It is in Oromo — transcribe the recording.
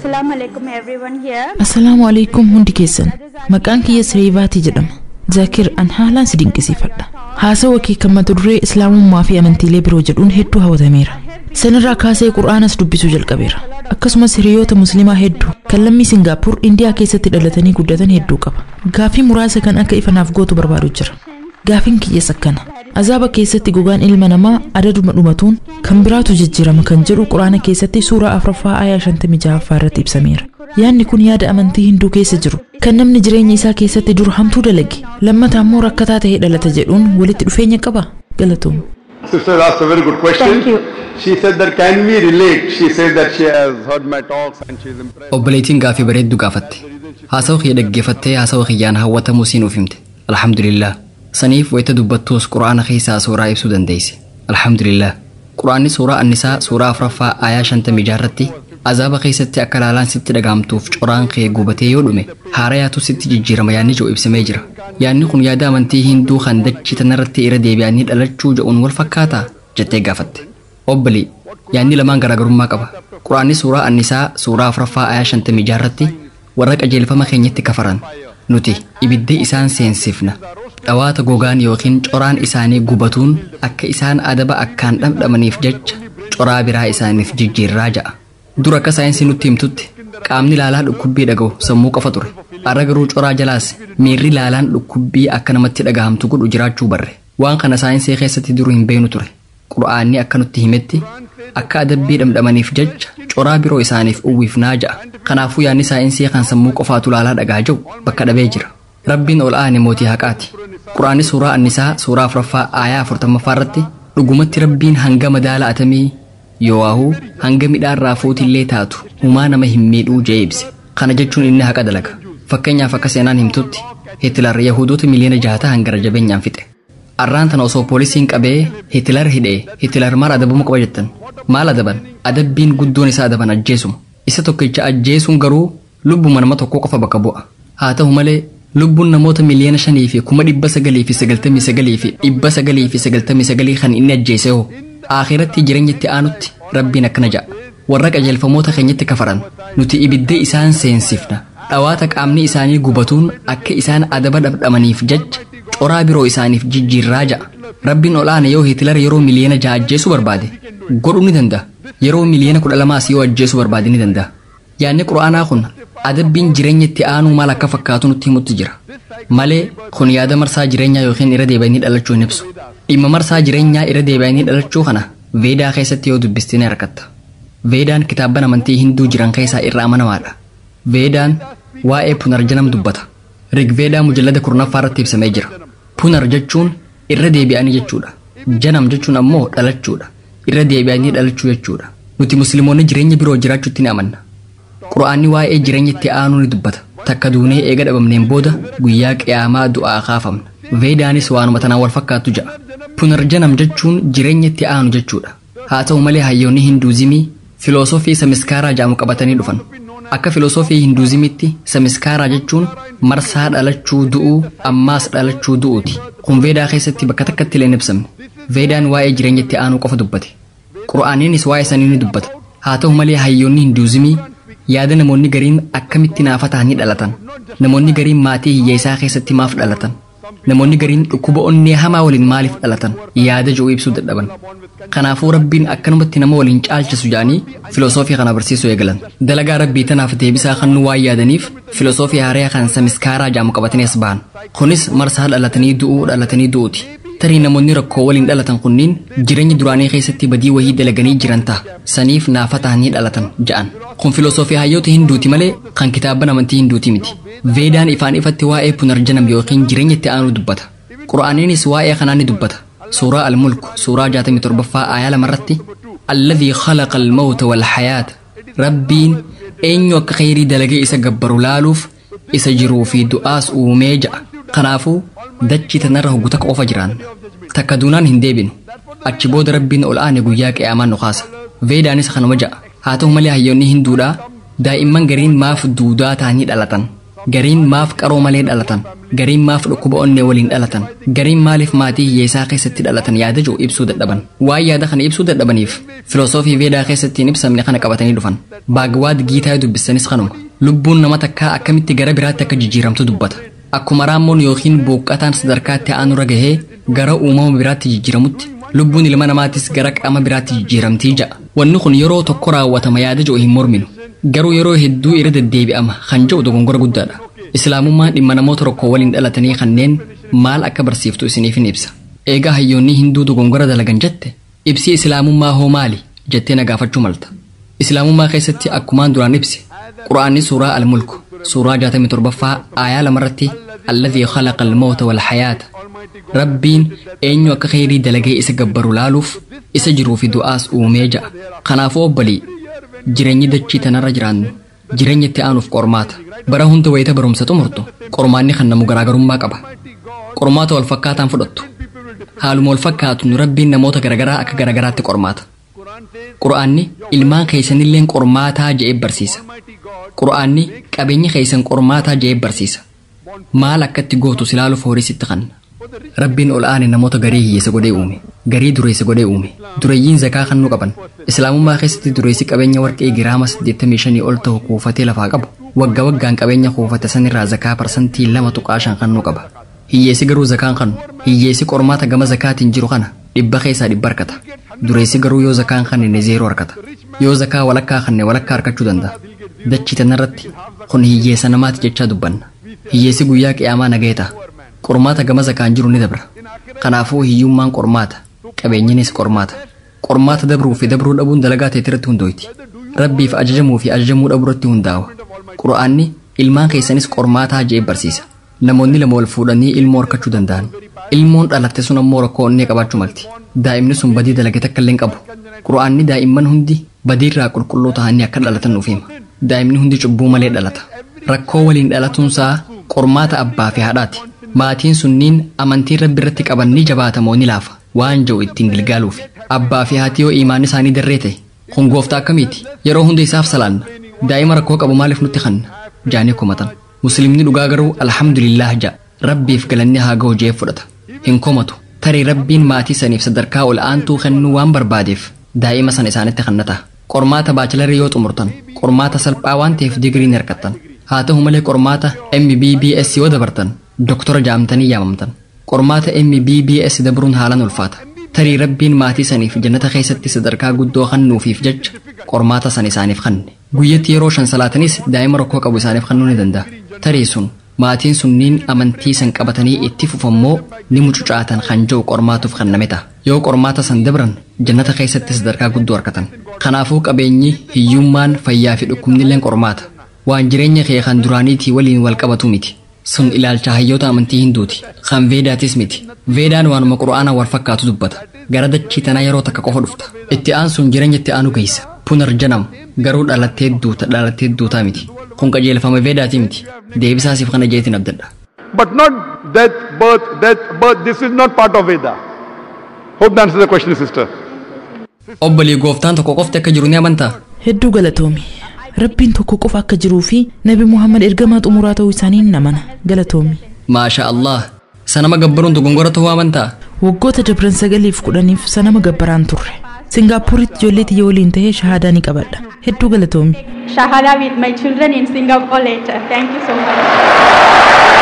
Assalamu alaikum everyone here. Assalaamu alaikum hundi keessan. Maqaan kiyya Sireebaatii jedhama. Zaakir an haalaan si dinqisiifadha. Haasawa kee kan mata duree Islaamummaa fi amantiilee biroo jedhuun hedduu hawwatameera. Sanirraa kaasee Qur'aanas dubbisuu jalqabeera. Akkasumas hiriyoota Musliimaa hedduu kan lammii Singaapur Indiyaa keessatti dhalatanii guddatan hedduu qaba. Gaaffii muraasa kan akka ifanaaf gootu barbaadu jira. Gaafiin kiyyas akkana. Azaaba keessatti gogaan ilma namaa adaduma dhumatuun kan biraatu jijjiirama kan jedhu Quraana keessatti suuraa 4ffaa aayaa 56ffaa irratti ibsameera. Yaadni kun yaada amantii Hinduu keessa jiru kan namni jireenya isaa keessatti dur hamtuu dalage lammata ammoo rakkataa ta'ee dhalata jedhuun walitti dhufeenya qaba. Galatooma. Sister asked a very good question. Thank you. She said that can we relate? She said that she has heard my talks and she is impressed. Obboleettiin gaaffii bareedduu gaafatte. Haasawa kiyya dhaggeeffattee haasawa kiyyaan hawwatamuu siin nuuf himte. Alhamdulillah. Saniif wayita dubbattuus Quraana keessaa suuraa ibsuu dandeesse. Alhamdulillah. Quraanni suuraa Annisaa suuraa 4ffaa aayaa 56 irratti azaaba keessatti akka laalaan sitti dhagaamtuuf coraan kee gubatee yoo dhume haarayaatu sitti jijjiirama yaadni jiru ibsamee jira. Yaadni kun yaada amantii Hinduu kan dachii tanarratti irra deebi'anii dhalachuu jedhuun wal fakkaataa jettee gaafatte. Obbolii, yaadni lamaan garaagarummaa qaba. Quraanni suuraa Annisaa suuraa 4ffaa aayaa 56 irratti warra qajeelfama keenyatti kafaran nuti ibidda isaan seensifna. Dhawaata gogaan yookiin coraan isaanii gubatuun akka isaan adaba akkaan dhamdhamaniif jecha coraa biraa isaaniif jijjiirraa ja'a. Dur akka saayinsii nutti himtutti qaamni laalaa dhukkubbii dhaga'u sammuu qofa ture. Har'a garuu coraa jalaas miirri laalaan dhukkubbii akka namatti dhagahamtu godhu jiraachuu barre. Waan kana saayinsii keessatti dur hin beeknu ture. Qura'aanni akka nutti himetti akka adabbii dhamdhamaniif jecha coraa biroo isaaniif uwwifnaa ja'a. Kanaafuu yaadni saayinsii kan sammuu qofaatu laalaa dhagaa jiru bakka dhabee jira. Rabbiin ol aane mootii haqaati. Quraanni suuraa Annisaa suuraa 4ffaa aayaa 40ffaa irratti dhugumatti Rabbiin hanga madaala atamii yoo'aahuu hanga midhaan raafuutillee taatu humaa nama hin miidhuu jee ibse. Kana jechuun inni haqa dalaga. Fakkeenyaaf akka seenaan himtutti Hitler Yahudoota miliyoona 6 ta'an gara jabeenyaan fixe. Arraan tana osoo poolisiin qabee Hitler hidhee Hitler maal adabamuu qaba jettan? Maal adaban? Adabbiin guddoon isaa adaban ajjeesuma. Isa tokkicha ajjeesuun garuu lubbuma nama tokkoo qofa bakka bu'a. Haa ta'u malee lubbuun namoota miliyoona 5 fi 999 fi 999 kan inni ajjeese hoo? Akhiratti jireenya itti aanutti Rabbiin akkana ja'a. Warra qajeelfamoota keenyatti kafaran nuti ibidda isaan seensifna. Dhawaata qaamni isaanii gubatuun akka isaan adaba dhabdhamaniif jecha coraa biroo isaaniif jijjiirraa ja'a. Rabbiin ol aane yoo Hitler yeroo miliyoona 6 ajjeesuu barbaade godhuu ni danda'a. Yeroo miliyoona 12 yoo ajjeesuu barbaade ni danda'a. Yaadni Qura'aanaa kun adabbiin jireenya itti aanuu maal akka fakkaatu nutti himutti jira. Malee kun yaada marsaa jireenyaa yookiin irra deebi'anii dhalachuu hin ibsu. Dhimma marsaa jireenyaa irra deebi'anii dhalachuu kana Veedaa keessatti yoo dubbiste ni argatta. Veedaan kitaabban amantii Hinduu jiran keessaa irra amanamaadha. Veedaan waa'ee Punarjanam dubbata. Rigveedaa mujallada 10ffaa irratti ibsamee jira. Punar jechuun irra deebi'anii jechuudha. Janam jechuun ammoo dhalachuudha. Irra deebi'anii dhalachuu jechuudha. Nuti Musliimoonni jireenya biroo jiraachuutti ni amanna. Qura'aanni waa'ee jireenya itti aanuu ni dubbata. Takka duunee eega dhabamneen booda guyyaa qiyaamaa du'aa kaafamna. Veedaanis waanuma tanaan wal fakkaattu ja'a. Punarjanam jechuun jireenya itti aanu jechuudha. Haa ta'u malee hayyoonni Hinduuzimii filoosofii samiskaaraa jedhamu qabatanii dhufan. Akka filoosofii Hinduuzimitti samiskaaraa jechuun marsaa dhalachuu du'uu ammaas dhalachuu du'uuti. Kun Veedaa keessatti bakka takkatti illee hin ibsamne. Veedaan waa'ee jireenya itti aanuu qofa dubbate. Qura'aaniinis waa'ee sanii ni dubbata. Haa ta'u malee hayyoonni Hinduuzimii yaada namoonni gariin akkamitti naafa ta'anii dhalatan. Namoonni gariin maatii hiyyeessaa keessatti maaf dhalatan. Namoonni gariin dhukkuba onnee hamaa waliin maaliif dhalatan yaada jiru ibsuu dadhaban. Kanaafuu Rabbiin akkanumatti nama waliin caalchisu jedhanii filosoofii kana barsiisuu eegalan. Dalagaa Rabbii tanaaf deebisaa kan nu waan yaadaniif filosoofii haaraa kan samiskaaraa jedhamu qabatanii as ba'an. Kunis marsaa dhalatanii du'uu dhalatanii du'uuti. Tarii namoonni rakkoo waliin dhalatan kunniin jireenya duraanii keessatti badii wayii dalaganii jiran ta'a. Saniif naafa ta'anii dhalatan ja'an. Kun filosoofii hayyoota Hinduuti malee kan kitaabban amantii Hinduuti miti. Veedaan ifaan ifatti waa'ee Punarjanam yookiin jireenya itti aanuu dubbata. Qura'aaniinis waa'ee kanaa ni dubbata. Suuraa Al-Mulk suuraa 67ffaa aayaa 2 irratti Alladhii khalaqa al-mawta wal-hayaata. Rabbiin eenyu akka khayrii dalagee isa gabbaru laaluuf isa jiruu fi du'aas uumee ja'a. Kanaafuu dachii tanarra hoggu takka qofa jiraanna. Takka duunaan hin deebinu. Achi booda Rabbiin ol aane guyyaa qiyaamaa nu kaasa. Veedaanis kanuma ja'a. Haa ta'u malee hayyoonni Hinduudhaa daa'imman gariin maaf duudaa ta'anii dhalatan. Gariin maaf qaroo malee dhalatan, gariin maaf dhukkuba onnee waliin dhalatan, gariin maaliif maatii hiyyeessaa keessatti dhalatan yaada jiru ibsuu dadhaban. Waan yaada kana ibsuu dadhabaniif filosoofii Veedaa keessatti hin ibsamne kana qabatanii dhufan. Baagwaad Giitaa dubbisanis kanuma. Lubbuun nama takkaa akkamitti gara biraatti akka jijjiiramtu dubbata. Akkuma raammoon yookiin booqqataan sadarkaatti aanurra gahee gara uumama biraatti jijjiiramutti, lubbuun ilma namaatis gara qaama biraatti jijjiiramtii ja'a. Wanni kun yeroo tokko raawwatama yaada jiru hin morminu. Garuu yeroo hedduu irra deddeebi'ama kan jedhu dogongora guddaadha. Islaamummaan dhimma namoota rakkoo waliin dhalatanii kanneen maal akka barsiiftu isiniif hin ibsa. Eegaa hayyoonni Hinduu dogongora dalagan jette, ibsi Islaamummaa hoo maali jettee na gaafachuu malta. Islaamummaa keessatti akkumaan duraan ibse, Qura'aanni suuraa Al-Mulk suuraa 67ffaa aayaa 2 irratti alladhii khalaqa al-mawta wal hayaata, Rabbiin eenyu akka kheyrii dalagee isa gabbaru laaluuf isa jiruu fi du'aas uumee ja'a. Kanaafuu obbolii, jireenyi dachii tanarra jiraannu jireenya itti aanuuf qormaata. Bara hunda wayita barumsa xumurtu qormaanni kan namu garaagarummaa qaba. Qormaata wal fakkaataan fudhattu. Haaluma wal fakkaatuun Rabbiin namoota garagaraa akka garagaraatti qormaata. Qura'aanni ilmaan keessanilleen qormaataa je'ee barsiisa. Qura'aanni qabeenya keessan qormaataa je'ee barsiisa. Maal akkatti gootu si ilaaluuf horii sitti kanna. Rabbiin ol aane namoota garii hiyyeessa godhee uume, garii dureessa godhee uume. Dureeyyiin zakaa kennuu qaban. Islaamummaa keessatti dureessi qabeenya warqee giraama 85 ol ta'u kuufatee lafaa qabu waggaa waggaan qabeenya kuufate sanirraa zakaa 2.5% kennuu qaba. Hiyyeessi garuu zakaan kennu. Hiyyeessi qormaata gama zakaatiin jiru kana 100% harkata. Dureessi garuu yoo zakaan kennine 0 harkata. Yoo zakaa walakkaa kenne walakkaa harkachuu danda'a. Dachii tanarratti kun hiyyeessa namaati jechaa dubbanna. Hiyyeessi guyyaa qiyaamaa nagaya ta'a. Qormaata gama zakaan jiru ni dabra. Kanaafuu hiyyummaan qormaata, qabeenyinis qormaata. Qormaata dabruu fi dabruu dhabuun dalagaa ta'e irratti hundooyti. Rabbiif ajajamuu fi ajajamuu dhabuu irratti hundaa'a. Qura'aanni ilmaan keessanis qormaataa je'ee barsiisa. Namoonni lama wal fuudhanii ilmoo harkachuu danda'an. Ilmoon dhalatte sun ammoo rakkoo onnee qabaachuu malti. Daa'imni sun badii dalage takka illee hin qabu. Qura'aanni daa'imman hundi badiirraa qulqulluu ta'anii akka dhalatan nuuf hima. Daa'imni hundi cubbuu malee dhalata. Rakkoo waliin dhalatuunsaa qormaata abbaa fi haadhaati. Maatiin sunniin amantiin Rabbi irratti qaban ni jabaata moo ni laafa waan jiru ittiin gilgaaluufi. Abbaa fi haati yoo imaanni isaanii darree ta'e, kun gooftaa akkamiiti? Yeroo hunda isaaf salaanna. Daa'ima rakkoo qabu maaliif nutti kanna? Jaanii komatan. Musliimni dhugaa garuu alhamdulillah ja'a. Rabbiif galanni haa ga'u je'ee fudhata. Hin komatu. Tarii Rabbiin maatii saniif sadarkaa ol aantuu kennuu waan barbaadeef daa'ima sana isaanitti kennata. Qormaata baachilarii yoo xumurtan qormaata salphaa waan ta'eef digirii ni argattan. Haa ta'u malee qormaata MBBS yoo dabartan doktora jaamtanii yaamamtan. Qormaata MBBS dabruun haalaan ulfaata. Tarii Rabbiin maatii saniif jannata keessatti sadarkaa guddoo kennuufiif jecha qormaata sana isaaniif kenne. Guyyatti yeroo 5 salaatanis daa'ima rakkoo qabu isaaniif kennuu ni danda'a. Tarii sun maatiin sunniin amantii san qabatanii itti fufammoo ni mucucaatan kan jiru qormaatuuf kenname ta'a. Yoo qormaata san dabran jannata keessatti sadarkaa guddoo argatan. Kanaafuu qabeenyi, hiyyummaan, fayyaa fi dhukkubnilleen qormaata. Waan jireenya kee kan duraaniitii waliin wal qabatu miti. Sun ilaalcha hayyoota amantii Hinduuti. Kan Veedaatis miti. Veedaan waanuma Qura'aanaan wal fakkaatu dubbata. Gara dachii tanaa yeroo takka qofa dhufta. Itti aansuun jireenya itti aanu geessa. Punarjanam garuu dhalattee duuta dhalattee duutaa miti. Kun qajeelfama Veedaatii miti. Deebisaa siif kana jeetiin abdadha. But not death, birth, death, birth. This is not part of Veda. Hope that answers the question, sister. Obbolii, gooftaan tokko qofti akka jiru ni amantaa? Hedduu galatoomi. Rabbiin tokko qofa akka jiruu fi Nabi Muhammad ergamaa xumuraa ta'uu isaanii ni amana. Galatoomi. Maasha Allah. Sanama gabbaruun dogongora ta'uu amantaa? Waggoota dabran 9 fi 10f sanama gabbaraan turre. Singaappooritti ijoollee tiyya waliin ta'ee shahaadaa ni qabadha. Hedduu galatoomi. Shahada with my children in Singapore later. Thank you so much.